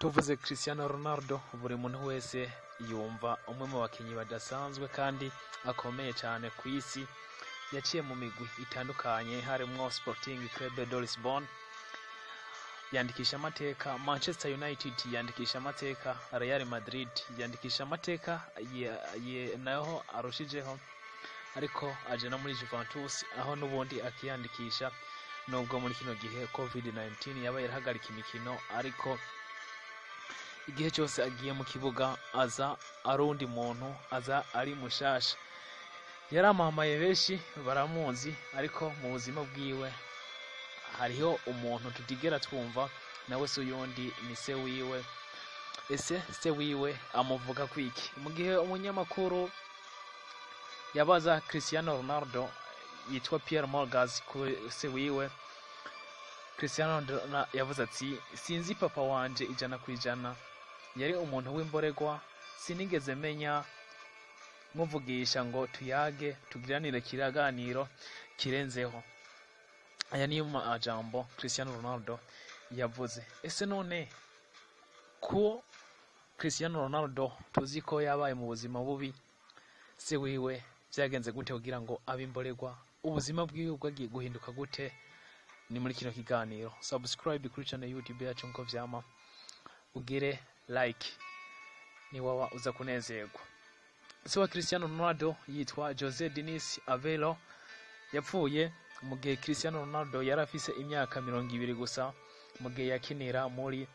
Tuvuze Cristiano Ronaldo, buri muntu wese yumva umwe mu bakinyi badasanzwe kandi akomeye cyane ku isi. Yaciye mu migwi itandukanye, harimwo Sporting Club de Lisbon yandikisha amateka, Manchester United yandikisha amateka, Real Madrid yandikisha amateka, naho arushijeho, ariko aje no muri Juventus aho n'ubundi akiyandikisha, nubwo muri kino gihe COVID-19 yabaye irahagarika imikino, ariko igihe cyose agiye mu kibuga aza ari undi muntu, aza ari mushasha. Yaramamaye, benshi baramuzi, ariko mu buzima bwiwe hariho umuntu tutigera twumva, nawe se uyundi ni se wiwe. Ese se wiwe amuvuga kwiki? Mu gihe umunyamakuru yabaza Cristiano Ronaldo yitwa Pierre Morgas ku se wiwe, Cristiano Ronaldo yavuze ati: "Sinzi papa wanje 100%, yari umuntu w'imboregwa, sinigeze menya muvugisha ngo tuyage, tugiranire kiraganiro kirenzeho." Aya niyo majambo Cristiano Ronaldo yavuze. Ese none ko Cristiano Ronaldo tuzi ko yabaye mu buzima bubi, se wiwe byagenze gute kugira ngo abe imboregwa? Ubuzima bwiwe bwagiye guhinduka gute? Ni muri kino kiganiro. Subscribe kuri channel YouTube yacu nko vyama, ugire like ni wawa uza kunezerwa. Se wa Cristiano Ronaldo yitwa Jose Dinis Aveiro, yapfuye mu gihe Cristiano Ronaldo yari afise imyaka 20 gusa, mu gihe yakinira muri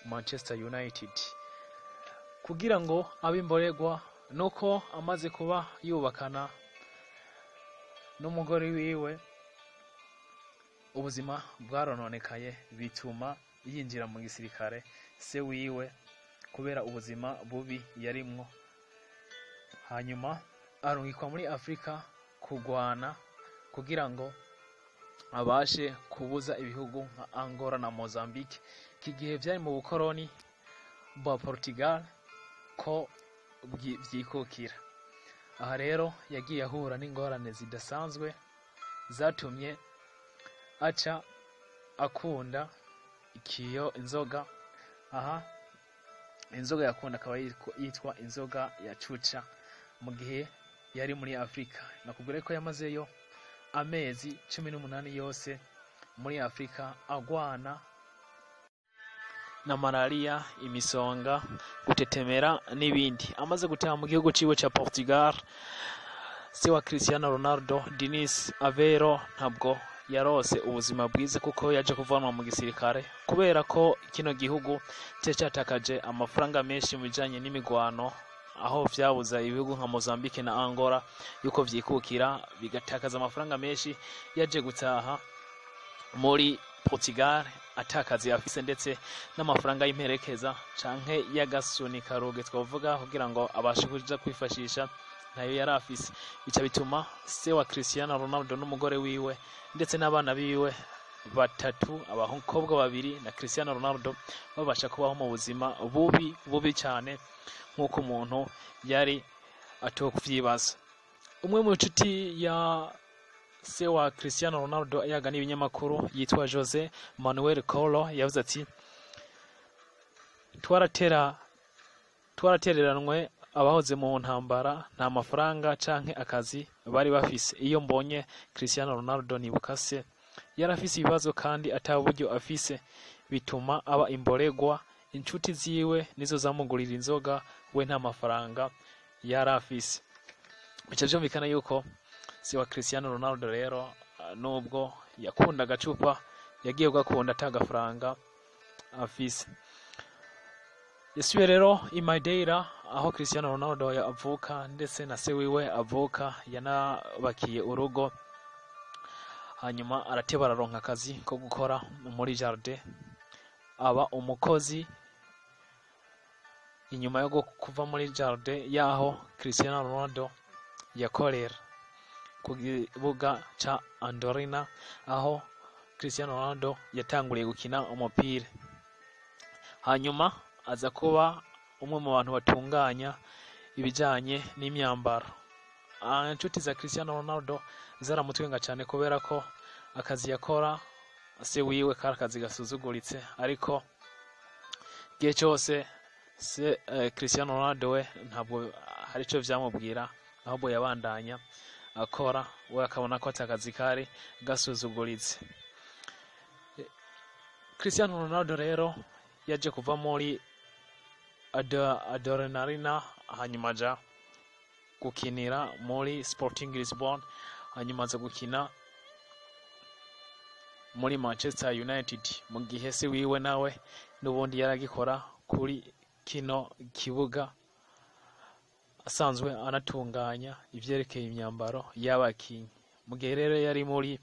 Manchester United. Kugira ngo abe imboregwa nuko amaze kuba yubakana n'umugore wiwe, ubuzima bwarononekaye, bituma yinjira mu gisirikare. Se wiwe kubera ubuzima bubi yarimwo, hanyuma arungikwa muri Afrika kugwana kugira ngo abashe kubuza ibihugu nka Angola na Mozambique, iki gihe vyari mu bukoroni bwa Portugal, ko vyikukira. Aha rero yagiye ahura n'ingorane zidasanzwe zatumye aca akunda ikiyo inzoga. Aha inzoga yakunda akaba yitwa inzoga ya cuca. Mu gihe yari muri Afrika, nakubwira ko yamazeyo amezi 18 yose muri Afrika, agwana na malaria, imisonga, gutetemera n'ibindi. Amaze gutaha mu gihugu ciwe ca Portugal, se wa Cristiano Ronaldo Dinis Aveiro ntabwo yarose ubuzima bwiza, kuko yaje kuvanwa mu gisirikare kubera ko kino gihugu cye cyatakaje amafaranga menshi mu bijanye n'imigwano, aho vyabuza ibihugu nka Mozambique na Angola yuko vyikukira, bigatakaza amafaranga menshi. Yaje gutaha muri Portugal atakazi afise, ndetse n'amafaranga y'imperekeza canke y'agasunika ruge twavuga kugira ngo abashe kuja kwifashisha ntayo yari afise. Bica bituma se wa Cristiano Ronaldo n'umugore wiwe ndetse n'abana biwe batatu, abakobwa babiri na Cristiano Ronaldo, babasha kubaho mu buzima bubi bubi cyane nk'uko umuntu yari atokuvyibaza. Umwe mu nshuti ya se wa Cristiano Ronaldo yaga n'ibinyamakuru yitwa Jose Manuel Colo yavuze ati: "Twaratereranwe abahoze mu ntambara, nta mafaranga canke akazi bari bafise. Iyo mbonye Cristiano Ronaldo nibuka se, yari afise ibibazo kandi ata buryo afise, bituma aba imboregwa. Inshuti ziwe nizo zamugurira inzoga, we nta mafaranga yari afise." Bica vyumvikana yuko se wa Cristiano Ronaldo rero, nubwo yakunda agacupa, yagiye kugakunda ata gafaranga afise. Yasubiye rero i Madeira aho Cristiano Ronaldo avuka ndetse na se wiwe avuka, yanabakiye urugo. Hanyuma arateba araronka akazi ko gukora muri jardin, aba umukozi. Inyuma yo kuva muri jardin yaho Cristiano Ronaldo yakorera ku kibuga ca Andorina, aho Cristiano Ronaldo yatanguriye gukina umupira, hanyuma aza kuba umwe mu bantu batunganya ibijanye n'imyambaro. Inshuti za Cristiano Ronaldo zaramutwenga cyane kubera ko akazi yakora se wiwe kari akazi gasuzuguritse, ariko Igihe cyose se Cristiano Ronaldo we ntabwo hari icyo vyamubwira, ahubwo yabandanya akora, we akabona ko atakazi kari gasuzuguritse. Cristiano Ronaldo rero yaje kuva muri Adrenalina, hanyuma aja gukinira muri Sporting Lisbon, hanyuma aza gukina muri Manchester United, mu gihe se wiwe nawe n'ubundi yaragikora kuri kino kibuga, asanzwe anatunganya ivyerekeye imyambaro y'abakinyi. Mu gihe rero yari muri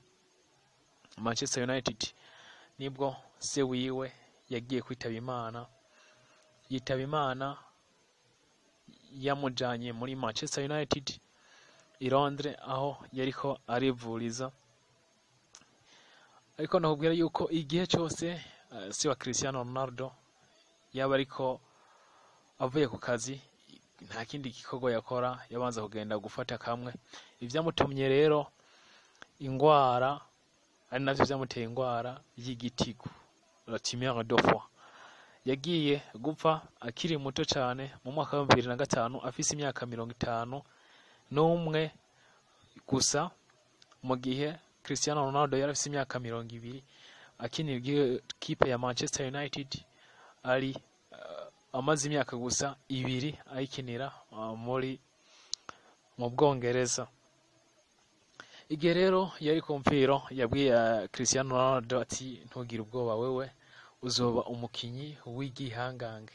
Manchester United, nibwo se wiwe yagiye kwitaba Imana, yitaba Imana yamujanye muri Manchester United i Londres, aho yariko arivuriza. Ariko nakubwira yuko igihe cyose se wa Cristiano Ronaldo yaba ariko avuye ku kazi, nta kindi gikorwa yakora, yabanza kugenda gufata kamwe. Ivyamutumye rero ingwara, ari navyo vyamuteye ingwara y'igitigu, la tumeur de foie. Yagiye gupfa akiri muto cyane mu mwaka wa 2005, afise imyaka 51 gusa, mu gihe Cristiano Ronaldo yari afise imyaka 20 akinira ikipe ya Manchester United, ari amaze imyaka gusa 2 ayikinira muri mu Bwongereza. Igihe rero yari ku mfiro, yabwiye Cristiano Ronaldo ati: "Ntugire ubwoba, wewe uzoba umukinyi w'igihangange."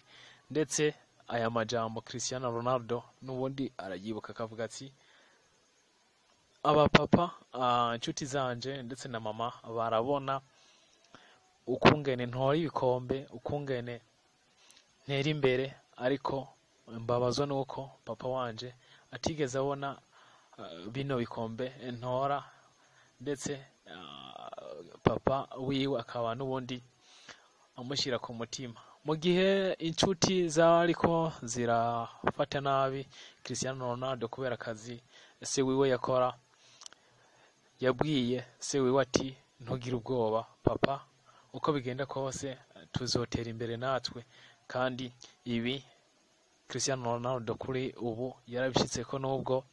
Ndetse aya majambo Cristiano Ronaldo n'ubundi arayibuka, akavuga ati: "Abapapa, inshuti zanje ndetse na mama barabona ukungene ntora ibikombe, ukungene ntera imbere, ariko mbabazwa nuko papa wanje atigeze abona bino bikombe ntora." Ndetse papa wiwe akaba n'ubundi amushyira ku mutima. Mu gihe inshuti zariko zirafata nabi Cristiano Ronaldo kubera akazi se wiwe yakora, yabwiye se wiwe ati: "Ntugire ubwoba papa, uko bigenda kose tuzotera imbere natwe." Kandi ibi Cristiano Ronaldo kuri ubu yarabishitseko, nubwo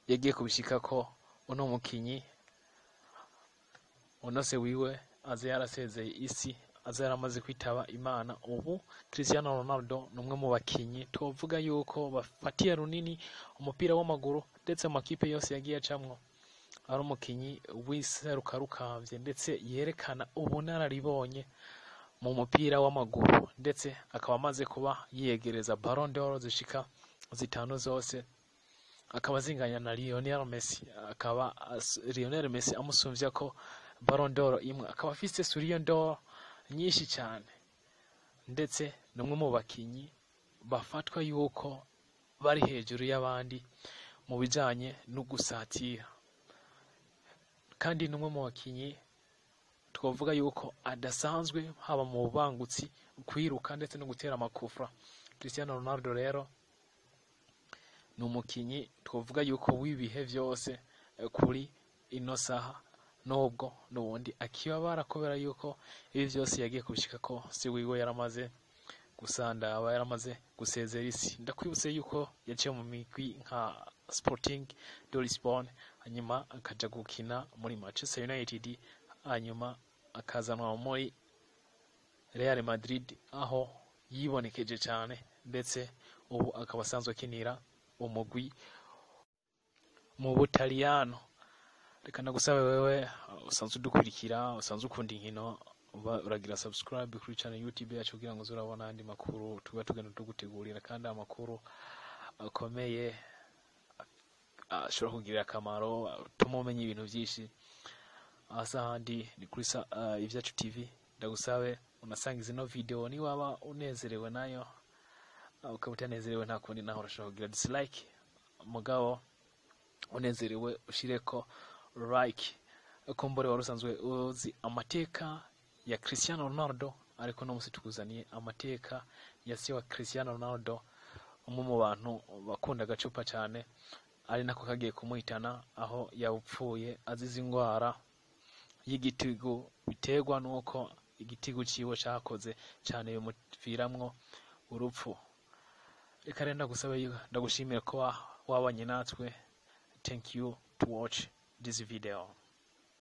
yagiye kubishikako uno mukinyi uno se wiwe aza yarasezeye isi, aza yaramaze kwitaba Imana. Ubu Cristiano Ronaldo ni umwe mu bakinyi twovuga yuko bafatiye runini umupira w'amaguru, ndetse amakipe yose yagiye acamwo ari umukinyi w'iserukarukambye, ndetse yerekana ubunararibonye mu mupira w'amaguru, ndetse akaba amaze kuba yiyegereza Ballon d'Or zishika 5 zose, akaba azinganya na Lionel Messi, akaba Lionel Messi amusumvya ko Ballon d'Or imwe, akaba afise Soulier d'Or nyinshi cyane, ndetse ni umwe mu bakinyi bafatwa yuko bari hejuru y'abandi mu bijanye no gusatira, kandi ni umwe mu bakinyi twavuga yuko adasanzwe haba mu bubangutsi, kwiruka ndetse no gutera amakufra. Cristiano Ronaldo rero ni umukinyi twavuga yuko w'ibihe vyose kuri ino saha, nubwo n'ubundi akibabara kubera yuko ibi vyose yagiye kubishika ko se wiwe yaramaze gusandaba, yaramaze gusezera isi. Ndakwibutse yuko yaciye mu migwi nka Sporting de Lisbonne, hanyuma akaja gukina muri Manchester United, hanyuma akazanwa muri Real Madrid aho yibonekeje cyane, ndetse ubu akaba asanzwe akinira umugwi mu Butaliyano. Reka ndagusabe wewe usanzwe udukurikira, usanzwe ukunda inkino, uragira subscribe kuri channel YouTube yacu kugira ngo uzurabona andi makuru tuba tugenda tugutegurira, kandi amakuru akomeye ashobora kugirira akamaro, atuma umenya ibintu byinshi. Hasa handi ni kuri Ivyacu TV. Ndagusabe unasangiza ino video niwaba unezerewe nayo, ukaba utanezerewe nta kundi naho urashobora kugira dislike, mugabo unezerewe ushireko like. Kumbure wari usanzwe uzi amateka ya Cristiano Ronaldo, ariko no musi tukuzaniye amateka ya se wa Cristiano Ronaldo, umwe mu bantu bakunda agacupa cyane, ari nako kagiye kumuhitana, aho yapfuye azize ingwara y'igitigu biterwa nuko Igitigu ciwe cakoze cane bimuviramwo urupfu. Reka rero ndagusaba, ndagushimira ko wabanye natwe. Thank you to watch this video.